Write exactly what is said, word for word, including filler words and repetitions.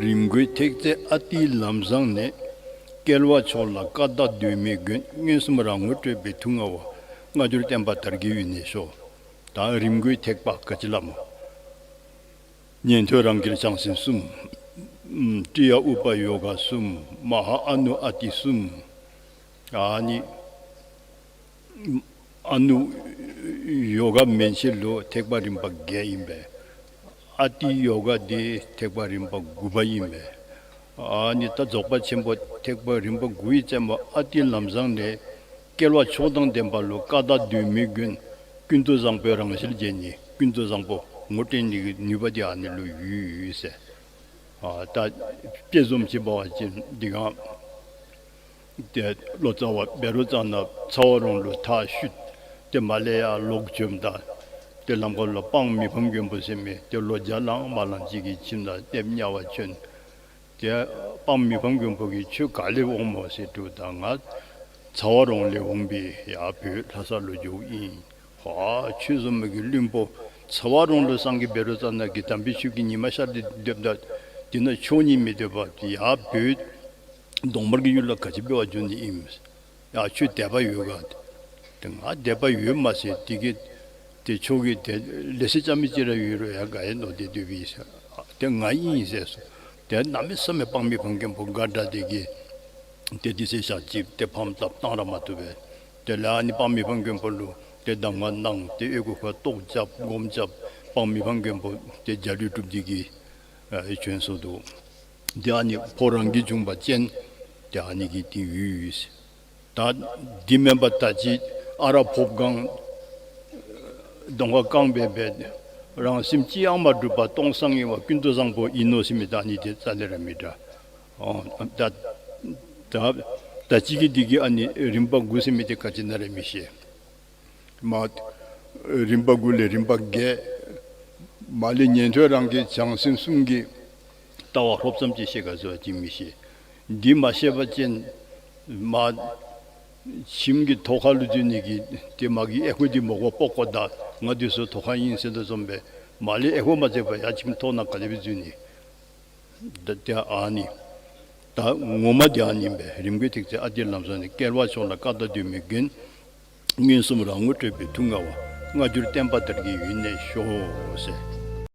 རིམ་དགུའི་ཐེག་རྩེ་ཨ་ཏིའི་ལམ་བཟང་ནས། སྐྱེ་བ་མཆོག་ལ་བཀའ་བཏགས་གདོད་མའི་མགོན། མངོན་སུམ་རང་ངོ་སྤྲོད་པའི་ཐུགས་མངའ་བ། སྔ་འགྱུར་བསྟན་པ་དར་རྒྱས་ཡུན་གནས་ཤོག། ད་རིམ་དགུའི་ཐེག་པ་ག་ཅི་སླབ་སྨོ། ཉན་ཐོས་རང་རྒྱལ་བྱང་སེམས་གསུམ། ཀྲི་ཡ་ཨུ་པ་ཡོ་ག་གསུམ། མ་ཧཱ་ཨ་ནུ་ཨ་ཏི་གསུམ། ཨ་ནི་ཨ་ནུ་ཡོ་ག་མན་ཆད་ལུ་ཐེག་པ་རིམ་པ་བརྒྱད་ཨིན་པས། ཨ་ཏི་ཡོ་ག་འདི་ཐེག་པ་རིམ་པ་དགུ་པ་ཨིན་པས། ཨ་ནི་ད་རྫོགས་པ་ཆེན་པོ་ཐེག་པ་རིམ་པ་དགུའི་རྩེ་མོ་ཨ་ཏིའི་ལམ་བཟང་ནས། སྐྱེ་བ་མཆོག་དང་ལྡན་པ་ལུ་བཀའ་བཏགས་གདོད་མའི་མགོན། ཀུན་ཏུ་བཟང་པོའི་རང་ཞལ་མཇལ་ནི། ཀུན་ཏུ་བཟང་པོ་ངོ་སྤྲོད་ནི་གི་ནུས་པ་འདི་ཨ་ནི་ལུ་ཡོད་ཟེར། ཨ་ད་དཔེ་བཟུམ་ཅིག་འབད་བ་ཅིན་འདི་ག་ཏེ་ལོ་ཙཱ་བ་བཻ་རོ་ཙ་ན་ཚ་བ་རོང་ལུ་ཐག་ཆོད། ཏེ་མར་ལས་ཡར་ལོག་བྱོནམ་ད་ཏེ་ལམ་ཁར་ལུ་སྤང་མི་ཕམ་མགོན་པོ་ཟེར་མི་ཏེ་ལོ་བརྒྱ་ལང་མ་ལང་ཅིག་གི་ཁྱིམ་ནང་ཏེ་དམྱལ་བར་བྱོན། ཏེ་སྤང་མི་ཕམ་མགོན་པོ་གིས་ཁྱོད་ག་ལས་འོངམ་སྨོ་ཟེར་དྲིཝ་ད་ང་ཚ་བ་རོང་ལས་འོངམ་སྦེ་ཡར་བོད་ལྷ་ས་ལུ་འགྱོཝ་ཨིན། ཧ་ཁྱོད་བཟུམ་མའི་གི་བླུན་པོ་ཚ་བ་རོང་ལུ་སངས་རྒྱས་བཻ་རོ་ཙ་ན་གིས་དམ་པའི་ཆོས་ཀྱི་ཉི་མ་ཤར་ཏེ་སྡོདཔ་ད་དེ་ནང་ཆོས་ཉིད་མི་སྡོད་པར་ཡར་བོད་གདོང་དམར་གྱི་ཡུལ་ལུ་ག་ཅི་འབད་བར་འགྱོ་ནི་ཨིནམ། ཡ་ཁྱོད་དད་པ་ཡོད་ག། ཏེ་ང་དད་པ་ཡོད་མ་ཟེར། དེ་གིས་ཏེ་ཁྱོད་ཀྱིས་ཏེ་ལེ་ཤ་རྐྱབ་མི་ཅིག་ར་ཡོད་རུང་ཡ་ག་ཡེ་མནོ་སྟེ་སྡོདཔ་ཨིན་ཟེར། ཏེ་ང་ཨིན་ཟེར་སོང་། ཏེ་གནམ་མེད་ས་མེད་སྤང་མི་ཕམ་མགོན་པོ་དགའ་དྲགས་དེ་གིས་ཏེ་དེ་ཚེ་ཞག་གཅིག་ཏེ་ཕམ་བཏབ་བཏང་ར་མ་བཏུབ་པས། དེ་ལས་ཨ་ནི་སྤང་མི་ཕམ་མགོན་པོ་ལུ་ཏེ་གདམས་ངག་གནང་། ཏེ་ཨོལ་ལྐོག་ཁར་ལྟོ་རྐྱབ་སྒོམ་རྐྱབ། སྤང་མི་ཕམ་མགོན་པོ་ཏེ་འཇའ་ལུས་གྲུབ་སྟེ་གིས་ཨ་བྱོན་སོང་འདུག། ཏེ་ཨ་ནི་ཕོ་རང་གིས་བྱུང་བ་ཅིན་ཏེ་ཨ་ནི་གི་ཏེ་ཡུས། ད་འདི་མེན་པར་ད་ཅི་ཨ་ར་ཕོརཔ་སྒང་གདོང་ཁར་རྐངམ་སྦེ་སྦེ་རང་སེམས་ཅི་ཡང་མ་གྲུབ་པར་སྟོང་སང་ཡིན་པ་ཀུན་ཏུ་བཟང་པོ་ཨིན་ནོ་ཟེར་མི་ད་ཨ་ནི་དེ་རྩ་ལས་ར་མི་འདྲ། ཨོ་ད་ད་ད་ཅི་གི་འདི་གི་ཨ་ནི་རིམ་པ་དགུ་ཟེར་མི་དེ་ག་ཅི་ཨིན་ན་ར་མི་ཤེས། མ་རིམ་པ་དགུ་ལས་རིམ་པ་བརྒྱད། མར་ལས་ཉན་ཐོས་རང་རྒྱལ་བྱང་སེམས་གསུམ་གྱི་ལྟ་བ་ཧྲོབ་ཙམ་ཅིག་ཤེས་ག་ཟེར་བ་ཅིན་མི་ཤེས། འདི་མ་ཤེས་པ་ཅིན་མ་ཁྱིམ་གྱི་ཐོག་ཁ་ལུ་འཛུལ་ནི་གི་ཏེ་མ་གི་ཨེ་ཁོ་འདི་མོ་གོ་པོ་ཀོ་ད་ང་འདི་ཚུ་ཐོག་ཁ་ཨིན་ཟེར་དོ་བཟུམ་སྦེ་མར་ལས་ཨེ་ཁོ་མ་འཛེགས་པར་ཡར་ཁྱིམ་ཐོག་ནང་ག་དེ་སྦེ་འཛུལ་ནི། ད་ཏེ་ཨ་ནི་ད་ངོ་མ་འདི་ཨ་ནི་ཨིན་པས། རིམ་དགུའི་ཐེག་རྩེ་ཨ་ཏིའི་ལམ་བཟང་ནས། སྐྱེ་བ་མཆོག་ལ་བཀའ་བཏགས་གདོད་མའི་མགོན། མངོན་སུམ་རང་ངོ་སྤྲོད་པའི་ཐུགས་མངའ་བ། སྔ་འགྱུར་བསྟན་པ་དར་རྒྱས་ཡུན་གནས་ཤོག་ཟེར།